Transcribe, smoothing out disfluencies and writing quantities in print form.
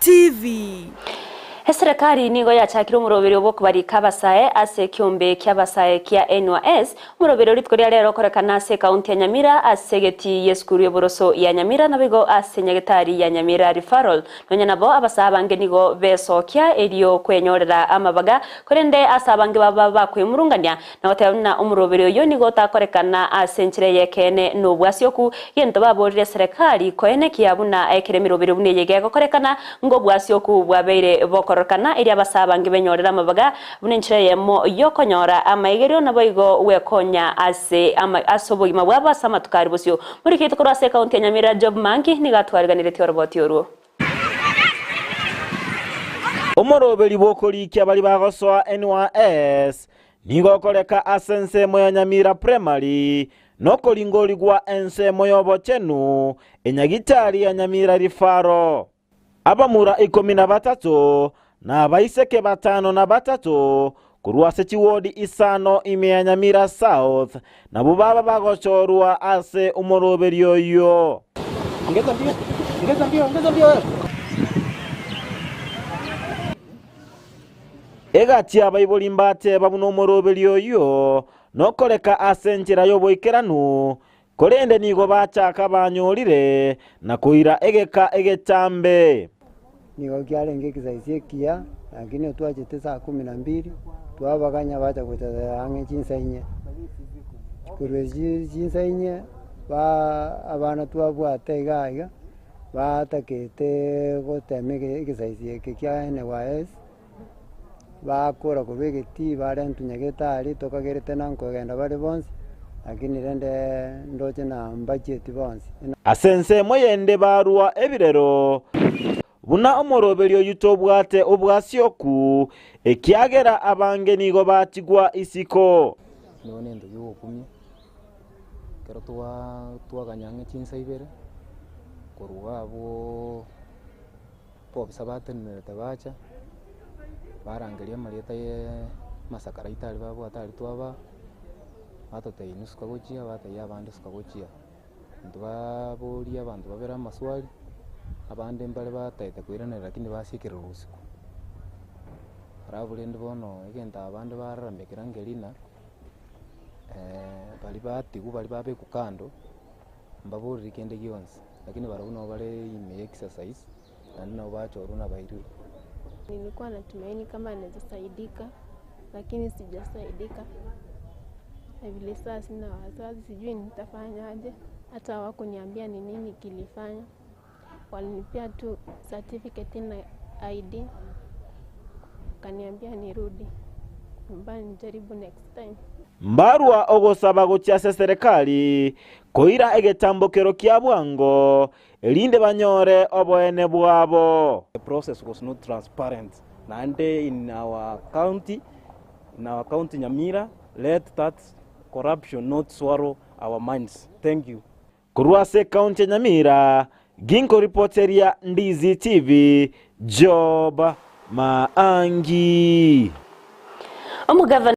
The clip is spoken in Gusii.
TV. Eserekari nigo yachakire omoroberio bw'okobarika abasae ase ekiombe ki'abasae kia NYS, omoroberio rituko ria rero okorekana ase ekaunti ya Nyamira ase egetii y'esukuru y'oboroso ya Nyamira naboigo ase nyagetari ya Nyamira Referral. Nonya nabo abasae abange nigo besokia erio kwenyorera amabaga, korende ase abange baba bakwemurungania na goteba buna omoroberio oyio nigo otakorekana ase enchera y'ekeene na obwasioku, gento baborire eserekari koenekia buna ekero emeroberio buna eye gegokorekana, ng'obwasioku bwabeire bokororekana erio abasae abange benyorere amabaga buna enchera eyemo y'okonyora amaigerio naboigo gwekonya ase ase obogima bwabo ase amatuko aria bosio. Morikete korwa ase ekaunti ya Nyamira Job Mangi nigo atwariganeretie oroboti orwo. Omoroberi bw'okorikia baria bagosoa NYS nigo okoreka ase ensemo ya Nyamira Primary na okoringorigwa ensemo y'obochenu enyagitari ya Nyamira Referral. Abamura ikomi na batato na abaiseke batano na batato korwa ase chiwodi isano ime ya Nyamira South nabwo baba bagochorwa ase omoroberi oyio. Egati y'abaibori mbateba buna omoroberi oyio nokoreka ase enchera y'oboikeranu, korende nigo bachaka banyorire na koira egeka egetambe. Nigo kiarenge egesaisi ekiya, lakini twachete saa kumi na mbili, twabaganya bacha gocha ang'e chinsa inye. Korwa echi chinsa inye, ba abana twabwate iga iga, batakete gotema ege egesaisi eke kia NYS, bakora korwa egetii barentwa nyagetari tokagerete na nkogenda bare bonsi, lakini rende ndoche na mbacheti bonsi. Ase ensemo yende barua ebirero, buna omoroberi oyio tobwate obwasioku, ekiagera abange nigo batigwa isiko. Nigo nento giogokumia, ekero twaa twaganya ang'e chinsa ibere, korwa iga abwooo Obisa batenenerete bacha, barangeria amarieta ye amasakara aito aria babwate aria twabaa, batotebia inwe suka gochia, batebia abande suka gochia. Intwe baaboria abanto babere amaswali, abande mbare bataete koiraneria lakini basiekererwa usiku. Alafu rende bono egento abande bararamekera nkeri ng'a baria batigwa baria babekwa kando, mbaboriri kende gionsi. Lakini barabwo nabo bare ime ye exercise, naende nabo bachorwa nabairwe. Nilikuwa natumaini kama naeza saidika lakini sijasaidika na vile saa sina wazazi sijui nitafanya aje hata hawakuniambia ni nini kilifanya walinipea tu certificate na ID wakaniambia nirudi nyumbani nijaribu next time. Mbarua ogosaba gochia ase serikali koira egetambokero kia bwango, erinde banyore oboene bwabo. The process was not transparent naende in our county, in our county Nyamira, let that corruption not swallow our minds. Thank you. Korwa ase ekaunti ya Nyamira, ginkoripoteria Ndizi TV, Job Maangi. Omogavana.